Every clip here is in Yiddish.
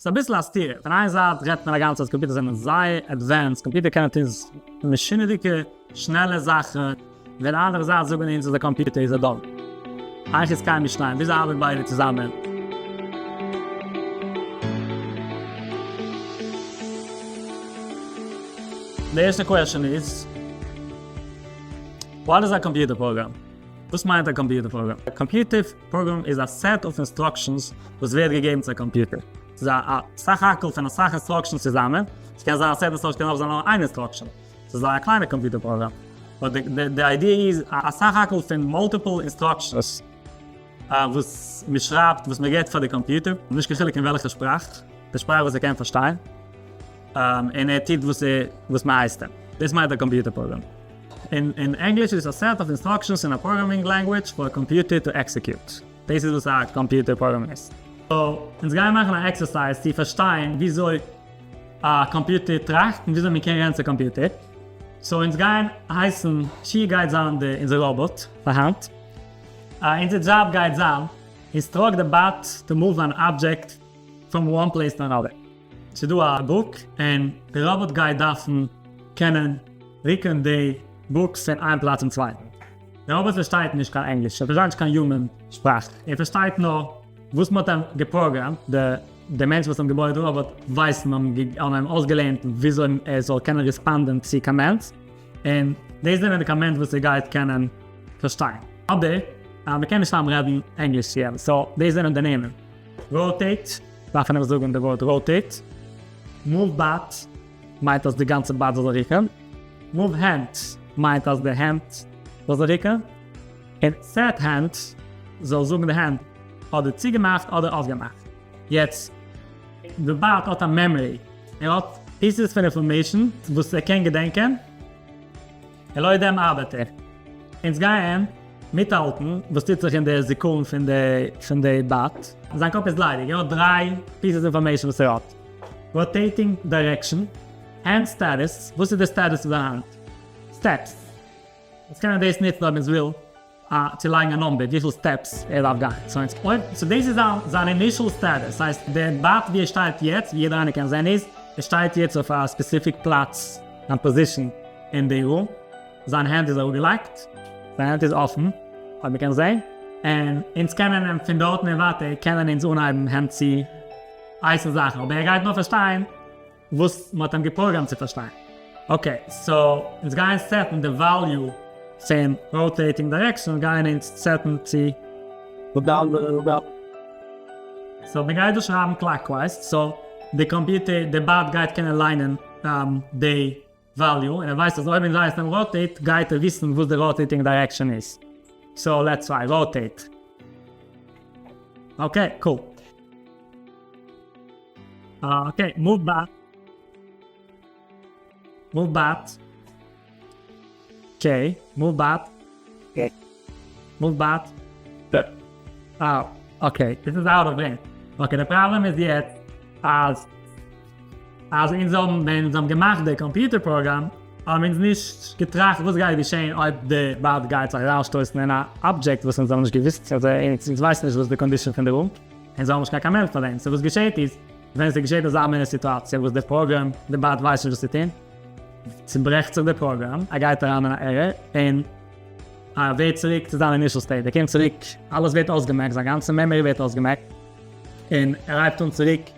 ס'איז אביסל א סתירה, פון איין זייט רעדט מען א גאנצע צייט קאמפיוטער זענען זייער advanced, קאמפיוטער קענען טון משונה'דיגע שנעלע זאכן, ווען די אנדערע זייט זאגן אונז אז די קאמפיוטער איז א dumb. איך איז קיין משניים, וויאזוי ארבעט ביידע צוזאמען? די ערשטע question איז, what is a computer program? וואס מיינט א computer program? א computer program איז א set of instructions וואס ווערט געגעבן צו א קאמפיוטער. ס'איז א סך הכל פון אסאך instructions צוזאמען. ס'קען זיין א set instructions קען אויך זיין נאר איין instruction. ס'איז זייער א קליינע computer program. But די idea איז א סך הכל פון multiple instructions וואס מ'שרייבט וואס מ'געבט פאר די קאמפיוטער, נישט קיין חילוק אין וועלכע שפראך, די שפראך וואס ער קען פארשטיין, און ער טוט וואס מ'הייסט אים. דאס מיינט א computer program. אין ענגליש איז עס א set of instructions in a programming language for a computer to execute. דאס איז וואס א computer program איז. So, אונז גייען מאכן א exercise צו פארשטיין וויאזוי א קאמפיוטער טראכט און וויאזוי מען קען רעדן צו א קאמפיוטער. So אונז גייען הייסן שי גייט זיין די אונזער ראבאט פאר היינט. אונזער דזשאב גייט זיין instruct the bot to move an object from one place to another. ס'איז דא א book און די ראבאט גייט דארפן קענען רוקן די books פון איין פלאץ צום צווייטן. די ראבאט פארשטייט נישט קיין ענגליש, ער פארשטייט נישט קיין human שפראך, ער פארשטייט נאר וואס מ'האט אים געפראגראמט, די מענטש וואס האט אים געבויעט די ראבאט ווייסן האבן אים אויסגעלערנט וויאזוי ער זאל קענען ריספאנדען צו commands, און דאס זענען די commands וואס ער גייט קענען פארשטיין. אבער מ'קען נישט סתם רעדן ענגליש צו אים, so דאס זענען די נעמען. Rotate, דארף מען אים זאגן די ווארט rotate. Move bot, מיינט אז די גאנצע bot זאל זיך רוקן. Move hand, מיינט אז די הענט זאל זיך רוקן. און set hand, זאל זאגן די הענט אדער צוגעמאכט אדער אויפגעמאכט. יעצט, די bot האט א memory, ער האט pieces פון information וואס ער קען געדענקען, און לויט דעם ארבעט ער. אונז גייען מיטהאלטן וואס טוט זיך אין די זיכרון פון די פון די bot. זיין קאפ איז ליידיג, ער האט דריי pieces information וואס ער האט, rotating direction, hand status, וואס איז די status פון זיין האנט, steps, אונז קענען דאס נוצן אויב אונז וויל צו לייגן א number וויפיל steps ער דארף גיין, so אונז אויב so דאס איז זיין זיין initial status, ס'הייסט די bot ווי ער שטייט יעצט, ווי יעדער איינער קען זען איז, ער שטייט יעצט אויף א specific פלאץ, זיין position אין די room. זיין הענט איז אראפגעלייגט, זיין הענט איז אפן, אויב מ'קען זען, און אונז קענען אים פון דארטן און ווייטער קענען אונז אנהייבן הענט צו הייסן זאכן, אבער ער גייט נאר פארשטיין וואס מ'האט אים געפראגראמט צו פארשטיין. Okay, so אונז גייען סעטן די value פון rotating direction גייען אונז סעטן צו. So מ'גייט דא שרייבן clockwise, so די קאמפיוטער, די bot גייט קענען ליינען די value, און ער ווייסט אז אויב אונז הייסן אים rotate גייט ער וויסן וואס די rotating direction איז. So let's try rotate. Okay, cool. Okay, move bot. Move bot. Okay, move bot. Move bot. אה, okay, דאס איז out of range. Okay, די פראבלעם איז יעצט אז אז אונז האבן ווען אונז האבן געמאכט די computer program האבן אונז נישט געטראכט וואס גייט געשען אויב די bot גייט זיך אריינשטויסן אין א object וואס אונז האבן נישט געוואוסט, אזוי אונז ווייסן נישט וואס די condition פון די room, אונז האבן נישט קיין command פאר דעם, so וואס געשעט איז ווען ס'געשעט אזא מינע סיטואציע וואס די program, די bot ווייסט נישט וואס צו טון, צוברעכט זיך די program, ער גייט אריין אין א error, און ער ווערט צוריק צו זיין initial state, ער קומט צוריק, אלעס ווערט אויסגעמעקט, זיין גאנצע memory ווערט אויסגעמעקט, און ער הייבט אן צוריק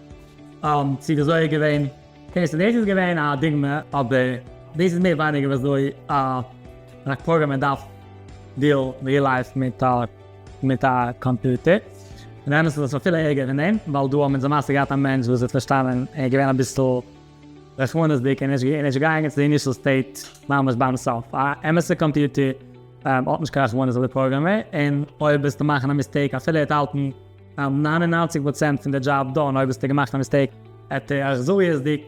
צו וויאזוי ער איז געווען. Okay, so דאס איז געווען א דוגמא, אבער דאס איז מער ווייניגער וויאזוי א programmer דארף deal real life מיט א מיט א קאמפיוטער. און אמת איז עס אפילו ערגער פון דעם, ווייל דא האבן אונז למעשה געהאט א מענטש וואס האט פארשטאנען, ער איז געווען אביסל רחמנות'דיג און נישט געגאנגען צו די initial state ממש ביים סוף. א אמת'ע קאמפיוטער האט נישט קיין רחמנות אויף די programmer, און אויב וועסטו מאכן א mistake אפילו ער וועט האלטן 99% פון די job done, אויב האסטו געמאכט א mistake וועט ער אכזריות'דיג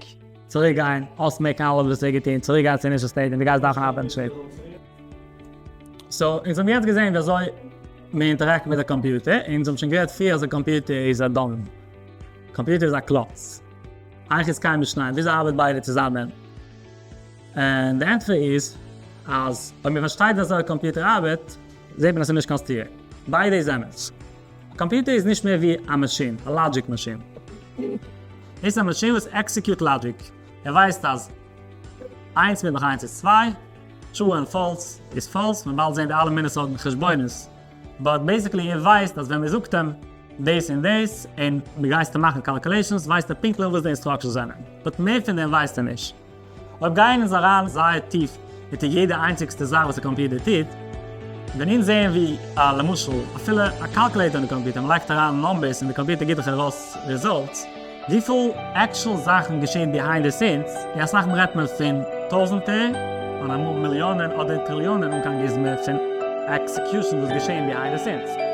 צוריק גיין אויסמעקן אלעס וואס ער האט געטון, צוריק גיין צו initial state און דו גייסט דארפן ארבעטן שווער. So אונז האבן יעצט געזען ווי אזוי מען interact מיט א קאמפיוטער, אונז האבן שוין גערעדט פריער אז א קאמפיוטער איז א dumb, קאמפיוטער איז א קלאץ, אייך איז קיין משניים, וויאזוי ארבעט ביידע צוזאמען? און די ענטפער איז אז אויב מען פארשטייט ווי אזוי א קאמפיוטער ארבעט, זעט מען אז ס'איז נישט קיין סתירה, ביידע איז אמת. א קאמפיוטער איז נישט מער ווי א מאשין, א logic מאשין. דאס איז א מאשין וואס execute logic. ער ווייסט אז איינס מיט נאך איינס איז צוויי, true און false איז false, מ'וועט באלד זען די אלע מיני סארטן חשבונות. but basically ער ווייסט אז ווען מ'זאגט אים דאס און דאס און מ'גייסט אים מאכן calculations ווייסט ער פונקטליך וואס די instructions זענען. but מער פון דעם ווייסט ער נישט. אויב גייען אונז אריין זייער טיף מיט יעדע איינציגסטע זאך וואס א קאמפיוטער טוט, ווען אונז זעען ווי א למשל אפילו א calculator אין די קאמפיוטער, מען לייגט אריין numbers און די קאמפיוטער גיבט דיך ארויס results, וויפיל actual זאכן געשען behind the scenes, און אסאך מאל רעדט מען פון טויזענטער און אמאל מיליאנען אדער טריליאנען אן קיין גוזמא פון execution וואס געשען behind the scenes.